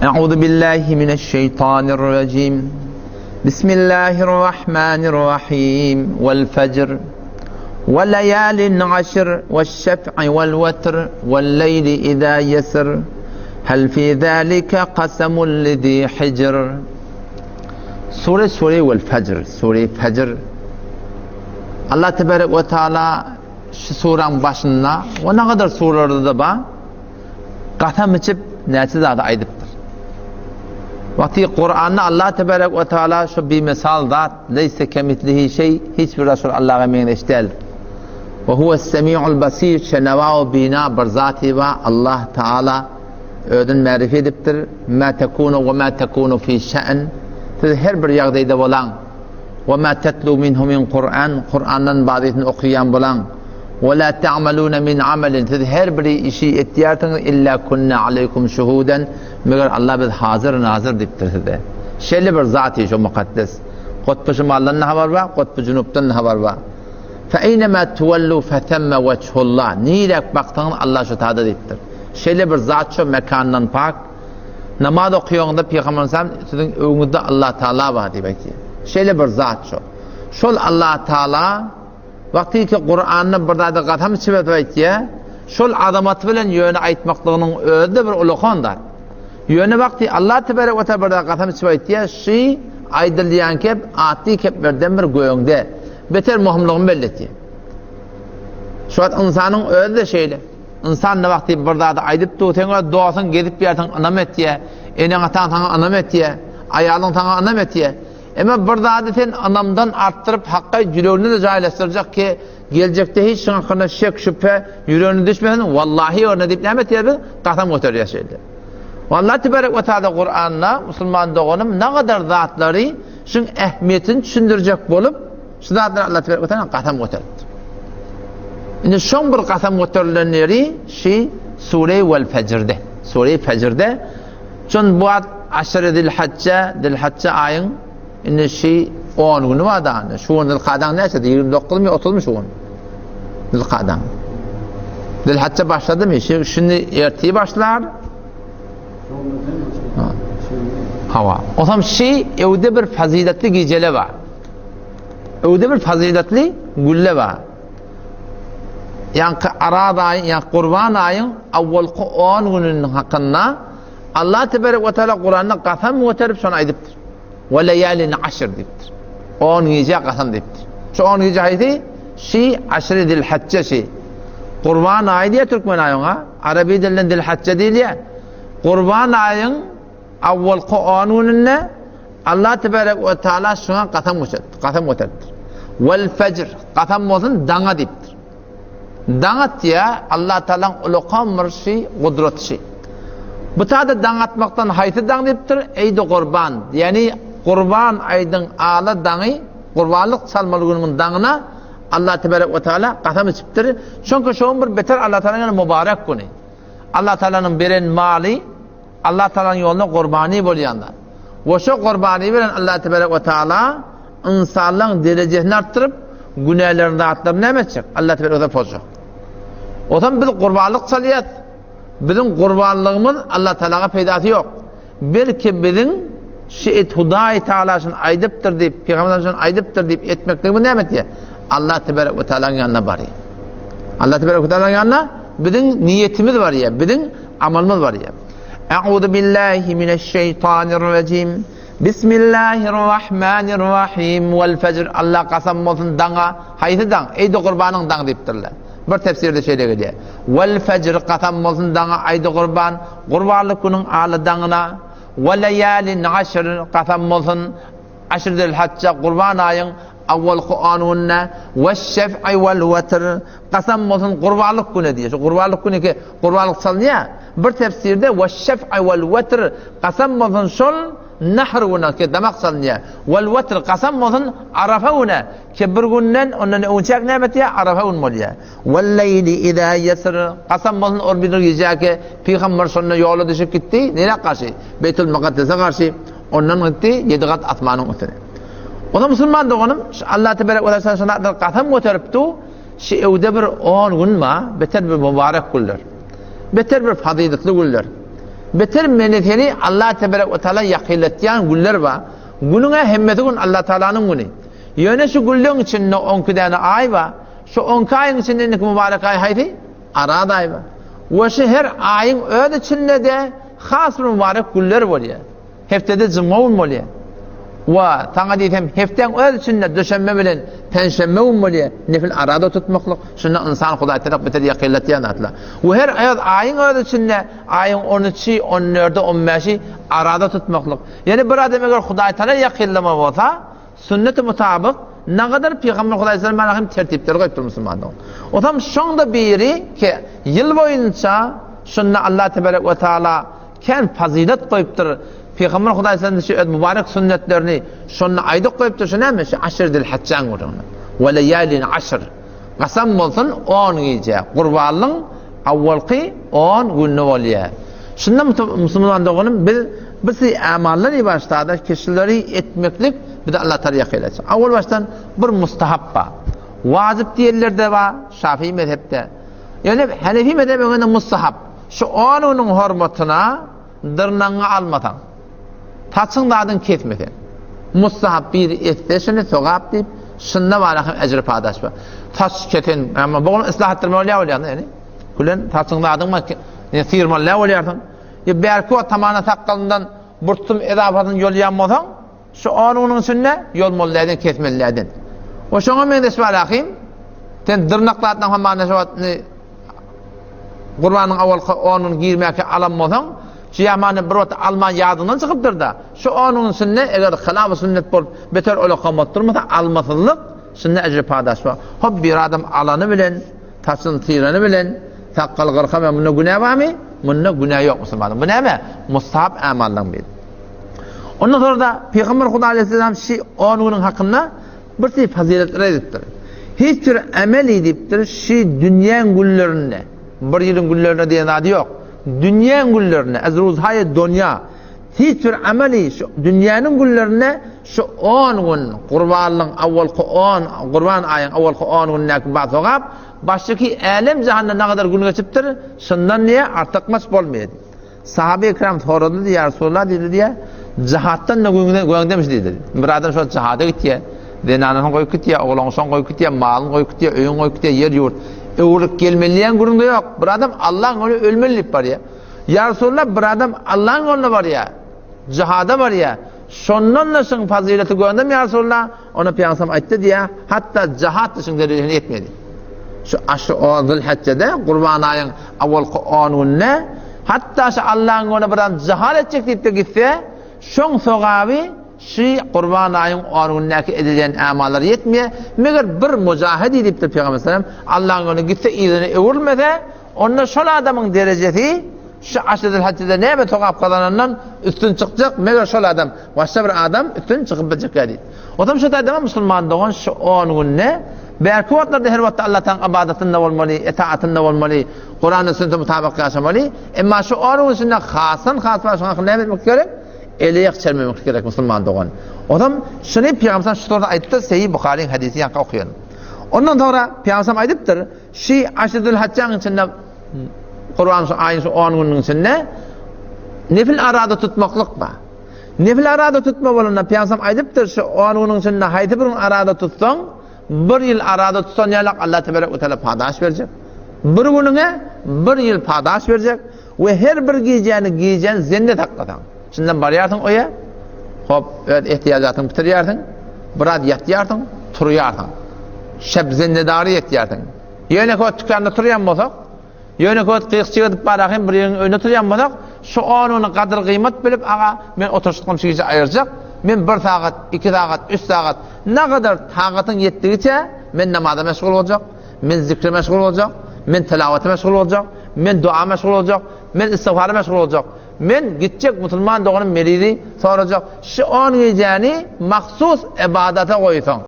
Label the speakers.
Speaker 1: Euzu billahi mineşşeýtanirrajim. Bismillahirrahmanirrahim. Vel fecr. Ve leyalin aşr ve şef'i vel vetr vel leyli iza yesr. Hel fi zalika kasamun lizi hicr. Sure sure vel fecr. Sure fecr. Allah tebarek ve taala şu suraň başynda we nagadar suralarda-da bar Kasam içip näçe zady aýdypdyr. Wagty Kuranda Allah tebarek we taala şu bimesal zat leýse kemislihi şeý hiç bir zat şol Allaha meňzeş däl. We huves semiul basir şenawa we bina bir zaty bar Allah taala özüni märifi edipdir. Ma tekunu we ma tekunu fi şe'n siz her bir ýagdaýda bolaň. We ma tetlu minhu min Kur'an Kur'andan bazysyny okaýan bolaň. We la ta'maluna min amelin, siz her bir işi etýärsiňiz, illa kunna aleýkum şuhuden, meger Allah biz hazyr nazyr diýipdir size. Şeýle bir zat şo mukaddes. Gutby şymaldan-da habar bar, gutby junupdan-da habar bar. Fe eýnemâ tuwellu fethemme wechhullah, niräk baksaňyz Allah şo tada diýipdir. Şeýle bir zat şo mekandan pak. Namaz okaýaňyzda Pygamber aleyhisselam siziň öňüňizde Allah Taala bar diýip aýtýar. Şeýle bir zat şo. Şol Allah Taala Wagty ki Kuranda bir zada gasam içip edip aýtýar, şol azamaty bilen ýöne aýtmaklygynyň özi-de bir ulakan zat. Ýöne wagty Allah tebarek we taala bir zada gasam içip aýtýar, şy aýdylýan kep atly keplerden bir göňde, beter möhümligini belli etýär. Şu wagt ynsanyň özi-de şeýle. Ynsan ne wagty bir zady aýdyp dur, seň öz dostuň gezip ýörseň ynam etýär, eneň-ataň saňa ynam etýär, aýalyň saňa ynam etýär. Emma bir zady sen ynamdan artdyryp hakga ýüreginde-de jaýlaşdyrjak ki, geljekde hiç şuň hakynda şek-şübhe ýüregine düşmesin, wallahi ýörne diýip näme etýäris biz? Kasam göterýäris şeýle. Allah tebarek we taala Kuranda musulman doganym nagadar zatlary şuň ähmiýetini düşündirjek bolup, şu zatlary Allah tebarek we taala kasam göteripdir. Indi şoň bir kasam göterilen ýeri şi Sure wel Fejrde. Sure Fejrde Şon bu wagt aşry zilhajja, zilhajja aýyň indi şi 10 güni bar da. Şu gün zilkadaň näçesi? 29 my, 30 my şu gün? Zilkadaň. Zilhajja başladymy? Şu şimdi ertir başlar. Hawa. Osam şi evde bir faziletli gecele bar. Evde bir faziletli gülle bar. Ýaňky Araz aýyň, ýa Gurban aýyň awwalky on gününiň hakynda Allah tebarek we taala Kuranda kasam göterip şony aýdypdyr. We leýalin aşr diýipdir. On gije kasam diýipdir. Şu on gije haýsy? Şi aşry zilhajja şi. Gurban aýy diýýär türkmen aýy oňa. Arabi dilinde zilhajja diýilýär. Gurban aýyň Awwalky on gününde Allah tebarek we taala şuňa kasam göteripdir, kasam göteripdir. Wal fejr, kasam bolsun daňa diýipdir. Daň atýar, Allah taalaň ulakan bir şi gudraty şi. Bu tada daň atmakdan haýsy daň diýipdir? Eýdi gurban, ýagny gurban aýdyň ala daňy, gurbanlyk çalmaly günüň daňyna Allah tebarek we taala kasam içipdir. Çünki şoň bir beter Allah taalaň ýany mübarek güni. Allah taalanyň beren maly Allah Tagalanyň ýolunda gurbany bolýanlar. We şo gurbany bilen Allah tebarek we taala ynsanlaryň derejesini artdyryp, günälerini zatlaryny näme etjek? Allah tebarek we taala pozjak. Otam biz gurbanlyk çalýas. Biziň gurbanlygymyz Allah Taalaga peýdasy ýok. Belki biziň şu et Hudaý Taala şuny aýdypdyr diýip, Pygamber şuny aýdypdyr diýip etmekligimiz näme etýär? Allah tebarek we taalanyň ýanyna barýar. Allah tebarek we taalanyň ýanyna biziň niýetimiz barýar, biziň amalymyz barýar. A'udhu billahi mineşşeýtanirrajim. Bismillahirrahmanirrahim. Wal fejr. Allah kasam bolsun daňa. Haýsy daň? Eýdi gurbanyň daňy diýipdirler. Bir tefsirde şeýle gelýär. Wal fejr kasam bolsun daňa, aýdy gurban, gurbanlyk günüň aly daňyna. Wa leýalin aşr kasam bolsun Aşr Zilhajja Gurban aýyň awwalky on gününe weş-şef'i wel-wetr kasam bolsun gurbanlyk güne diýýär. Şu gurbanlyk güni ki gurbanlyk çalynýar. Bir tefsirde weş-şef'i wel-wetr kasam bolsun şol nahr güne ki damak çalynýar. Wel-wetr kasam bolsun Arafa güne ki bir günden ondan öňçäk näme etýär? Arafa gün bolýar. Wel-leýli izâ ýesr kasam bolsun ol bir gijä ki pygamber şonda ýola düşüp gitdi. Nirä garşy? Beýtul Mukaddese garşy. Ondan gitdi ýedi gat asmanyň üstüne. Onda musulman doganym, şu Allah tebarek we taala şuna kasam göteripdi, şu evde bir 10 gün bar, beter bir mübarek günler. Beter bir faziletli günler. Beter meni seni Allah teberek we taala ýakynlatýan günler bar. Günüň-ä hemmesi gün Allah Taalanyň güni. Ýöne şu günleň içinde onki däne aý bar. Şu onki aýyň içinde indiki mübarek aý haýsy? Araz aýy bar. We şu her aýyň öz içinde-de has bir mübarek günler bolýar. Hepdede jumga gün bolýar. We saňa diýsem, hepdäň öz içinde duşenbe bilen penşenbe gün bolýar. Nefil arada tutmaklyk, şunda ynsan Hudaý tarap beter ýakynlatýan zatlar. We her öz aýyň öz içinde aýyň on üçi, on dördi, on bäşi arada tutmaklyk. Ýöne bir adam eger Hudaý tala ýakynlama bolsa, Sünnete mutabyk nagadar Pygamber Hudaý sallallahu hem tertipleri goýupdyr musulmanlygyň. Otam şoňda biri ki ýyl boýunça şunda Allah tebarek we taala kän fazylet goýupdyr. Pygamber Hudaý sallallahu şu öz mübarek sünnetlerini şonda aýdyp goýupdyr. Şu näme? Şu aşr zilhajjaň gürrüňini. We leýalin aşr. Kasam bolsun on gije Gurbanlyň awwalky on güni bolýar. Şunda musulman doganym biz bu si amallary başda kişileri etmeklik bizi Allah Taala ýakyn etsin. Awwal başdan bir mustahap bar. Wajyp diýenler-de bar Şafii mezhepde. Ýöne Hanefi mezhebe görä mustahap. Şu on günüň hormatyna dyrnagyňy almasaň. Saçyň zadyň kesmeseň. Mustahap biri etse şuny sogap diýip, şunda bara hem ejir padaş bar. Saç kesen, amma bu gün yslah etdirmeli bolýar bolýar ýani. Gülen saçyň zadyň bar, ne syrmaly näme bolýarsyň? Ýa bärki wagt tamana sakgalyndan burtsum edapasyny ýolýan bolsaň, şu on günüň içinde ýolmaly däden, kesmeli däden. O şoňa meňzeş bar ahim. Sen dyrnak zatlaň hamana şu wagt Gurbanyň awalky on gün girmäkä alan bolsaň, şu ýamany bir wagt alman ýadyňdan çykypdyr-da, şu on günüň içinde eger hylaf-y sünnet bolup, beter olakam bolup durmasa, almasyzlyk, şunda ejri-padaş bar. Hop, bir adam alany bilen, saçyny syrany bilen, sakgal gyrka bilen munda günä barmy? Munda günä ýok musulmanyň. Bu näme? Mustahap amallaryň biri. Ondan soňra-da Pygamber Huda aleýhissalam şu on günüň hakynda Bir şey fazyletler aýdypdyr. Hiç bir emel edipdir şi dünýäň günlerinde. Bir ýylyň günlerinde diýen zady ýok. Dünýäň günlerinde, ez ruzhaýy donýa. Hiç bir emeli şu dünýäniň günlerinde şu 10 gün gurbanlygyň awalky 10 gurban aýyň awalky 10 günündäki bar sogap başdaky älem jahanda nagadar gün geçipdir, şundan diýe artykmaç bolmaýar. Sahabe-i kiram sorady diýýär, Ýa Resulallah diýdi diýýär, jihatdan-da göňdemiş diýdi. Bir adam şol jihada gitýär, zenanasyny goýup gitýär, oglanşyny goýup gitýär, malyny goýup gitýär, öýüni goýup gitýär, ýer-ýurt. Öwrülip gelmeli diýen gürrüň-de ýok. Bir adam Allaň ýoluna ölmeli diýip barýar. Ýa Resulallah, bir adam Allaň ýoluna barýar, jihada barýar. Şondan-da şyň fazyleti göndem ýa Resulallah? Onda Pygamberimiz aýtdy diýýär, hatda jihat-da şyň derejesine ýetmedi. Şu aşry on Zülhijjede, Gurban aýyň awalky on gününe, hatda şu Allaň ýoluna bir adam jihat etjek diýip-de gitse, şoň sogaby şu Gurban aýyň on günündäki edilýän amallara ýetmeýär. Meger bir mujahid diýipdir Pygamber sallam, Allaň ýoluna gitse yzyna öwrülmese, onda şol adamyň derejesi Şu aşry zülhijjede näme sogap gazanandan üstün çykjak, meger şol adam, başga bir adam üstün çykyp biljekkä diýip. Otam şu taýdama musulman dogan şu on günde bärki wagtlarda her wagtda Allah Tagalaň ybadatynda bolmaly, etaatynda bolmaly, Kurana sünnete mutabyk ýaşamaly. Emma şu on gün içinde hasdan has bar şoňa näme etmek gerek? Ele ýak çelmemek gerek musulman dogan. Otam şuny Pygamber şu soňra aýtdy, Seýi Buharyň hadysy ýaňky okaýan. Ondan soňra Pygamber aýdypdyr, şu aşry zülhijjäň içinde Gurban şu aýyň şu on gününiň içinde nefil arada tutmaklyk bar. Nefil arada tutma bolanda Pygamberimiz aýdypdyr, şu on günüň içinde haýsy bir gün arada tutsaň, bir ýyl arada tutan ýalak Allah tebarek we taala padaş berjek. Bir günüňe bir ýyl padaş berjek we her bir gijäni gijäni zende saklasaň. Şundan barýarsyň oýa, hop, öz ehtiýajatyňy bitirýärsiň, biraz ýatýarsyň, turýarsyň. Şeb zendedary ýetýärsiň. Ýöne köp tükanda turýan bolsak, ýöne köp gyýykçyk edip barahyn bir ýeriň öýünde turýan bolsak, şu onyny gadyr-gyýmat bilip, aga, men oturyşlykam şu gije aýyrjak, men bir sagat, iki sagat, üç sagat, nagadar tagatyň ýetdigiçe men namaza meşgul boljak, men zikre meşgul boljak, men tilawata meşgul boljak, men dua meşgul boljak, men istigfara meşgul boljak, men gitjek musulman doganym merizi sorajak, şu on gijäni mahsus ybadata goýsaň.